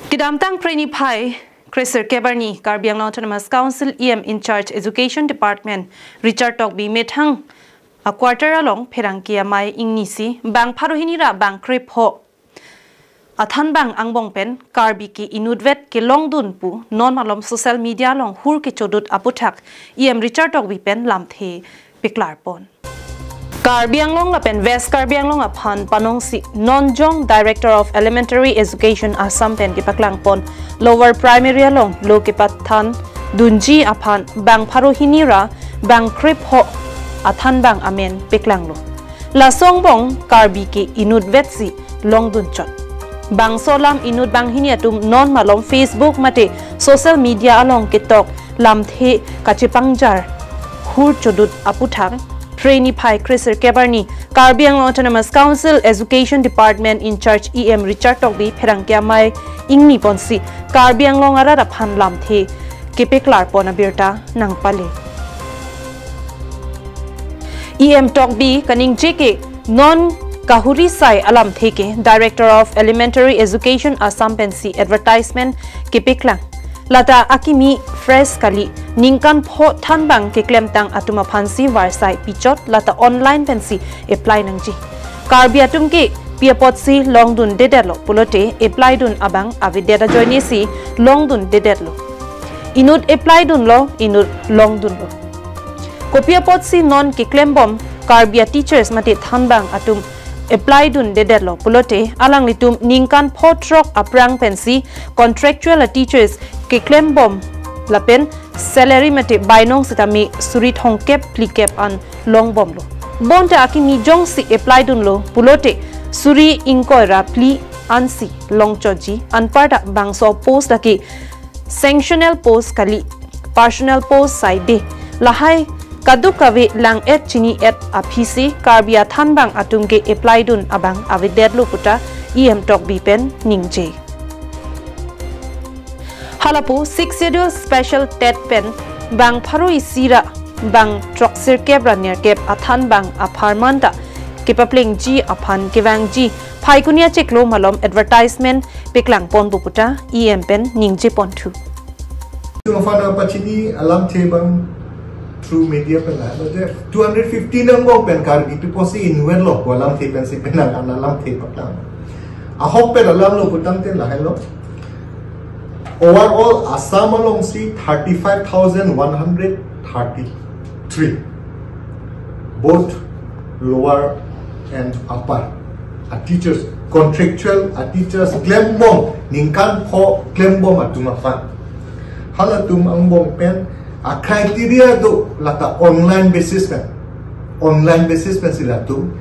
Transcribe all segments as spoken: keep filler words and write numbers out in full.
Kedamtang Phre niphai kresirkep arni Karbi Anglong Autonomous Council E M in charge Education Department Richard Tokbi methang a quarter along pherangke amei ingnisi bang pharo hini ra bang krepho athanbang angbong pen Karbi ke inutvet kelongdun pu non malom social media along hur kechodut aputhak E M Richard Tokbi pen lamthe peklarpon. Karbi Anglong lapen West Karbi Anglong aphan panongsi non jong Director of Elementary Education Assam pen kepaklangpon Lower Primary along lo kepathan dunji aphan bang pharo hini ra bang krepho athanbang amen peklanglo. Laso angbong Karbi ke inutvetsi longdunchot. Bangso alam inut banghini atum non malom Facebook mate social media along ketok lamthe kachepangjar hur chodut aputhak Phre niphai kresirkep arni Karbi Anglong Autonomous Council Education Department in charge E M Richard Tokbi pherangke amei ingniponsi Karbi Anglong arat aphan lamthe kepeklarpon abirta nangpale. E M Tokbi kaningje ke non kahuri sai alamthe ke Director of Elementary Education Assam pensi advertisement kepeklang. Lata akimi fresh kali, ningkan pho thanbang keklemtang atum aphansi varsai pichot, lata online pensi apply nangji. Karbi atum ke pi apotsi longdundedetlo pulote apply dun abang avedet ajoinesi longdundedetlo. Inut apply dunlo, inut longdunlo. Kopi apotsi non keklembom Karbi a teachers mate thanbang atum apply dundedetlo pulote alanglitum ningkan pho throk aphrang pensi contractual a teachers keklembom lapen salary mate bainong sitame suri thomkep phlikep an longbomlo. Bonta akimi jongsi apply dunlo pulote suri ingkoi ra phli ansi longchotji, anparta bangso post lake sanctional post kali, personal post saide. Lahai kadokave lang-et chini-et aphisi Karbi athanbang atum ke apply dun abang avedetlo puta E M Tokbi pen ningje. Halapu Sixth Schedule Special TET pen bang pharo isi ra bang throksirkep ra nerkep athanbang apharman ta kepaplengji aphan kevangji phaikuni achiklo malom advertisement peklangpon pu puta E M pen ningjeponthu. Itum aphan pachini alamthe abang through media pen lahelo je two hundred fifteen angbong pen Karbi pi apotsi inutvetlo pu alamthe pensi penang an alamthe paklang. Ahok pen alamlo putangte lahelo. Overall Assam alongsi thirty-five thousand one hundred thirty-three, both lower and upper, a teachers, contractual a teachers klembom, ningkan pho klembom atum aphan. Halatum angbong pen a criteria do, lata online basis pen, online basis pensi latum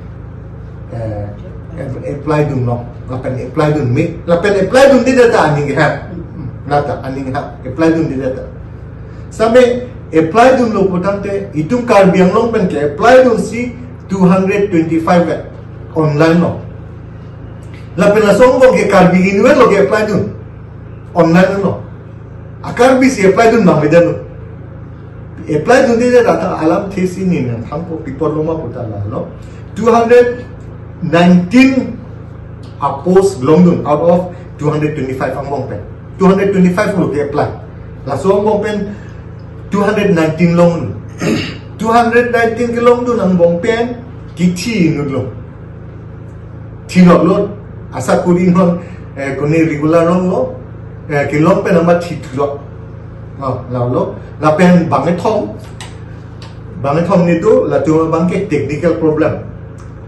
eh, ap- apply dunlo, lapen apply dunme, lapen apply dundedet ta aning hap, lata aning hap, apply dundedet ta. Same apply dunlo putangte itum Karbi Anglong pen ke apply dunsi two hundred twenty-five vet online lo. Lapen laso angbong ke Karbi inutvetlo ke apply dun, online lo. A Karbi si apply dun bang medan lo. Apply dundedet ta alamthe si ning nangthanpo, pi apotlo ma puta lahelo. Two hundred nineteen a post longdun out of two hundred twenty-five angbong pen. Two hundred twenty-five lo ke apply. Laso angbong pen two hundred nineteen longdun. Two hundred nineteen kelongdun angbong pen kithi inutlo. Thiloklo, asakuri non, eh, kone regular longlo, eh, kelong pen amat thithulok. Oh, lalo, lapen bangkethom, bangkethom ni do, latum abang ke technical problem.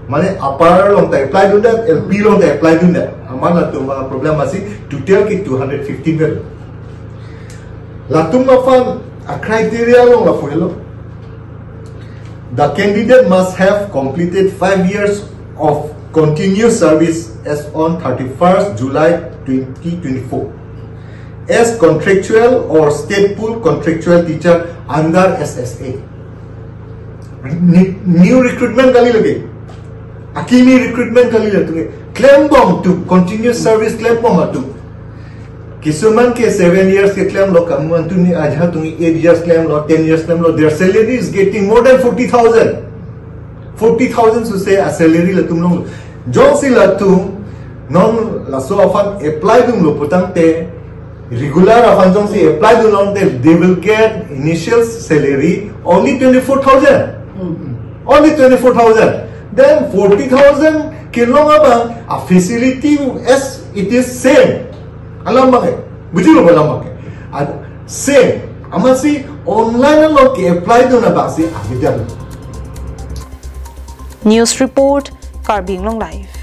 Mane upper along ta apply dundet, L P along ta apply dundet. Amat latum abang problem asi, total ke two hundred fifteen vet. Latum aphan a criteria along lapu helo. The candidate must have completed five years of continuous service as on thirty-first July twenty twenty-four as contractual or state pool contractual teacher under S S A. Ni- new recruitment kali lagi. Akimi recruitment kali lagi. Klembom atum, continuous service klembom atum. Kisuman ke seven years keklemlo, kamu antu ni aja tuni eight years klemlo, ten years klemlo, their salary is getting more than forty thousand. Forty thousand suse a salary latum long. Jongsi latum Non laso aphan apply dunlo putangte, regular aphan jongsi apply dunlo te, they will get initial salary only twenty-four thousand. Only twenty-four thousand. Then forty thousand kelong abang a facility as it is same. Alam bang ke. Bujilo alam bang ke. Ad same. Amatsi online along ke-apply dun abangsi abidan. News report, Karbi Anglong Live.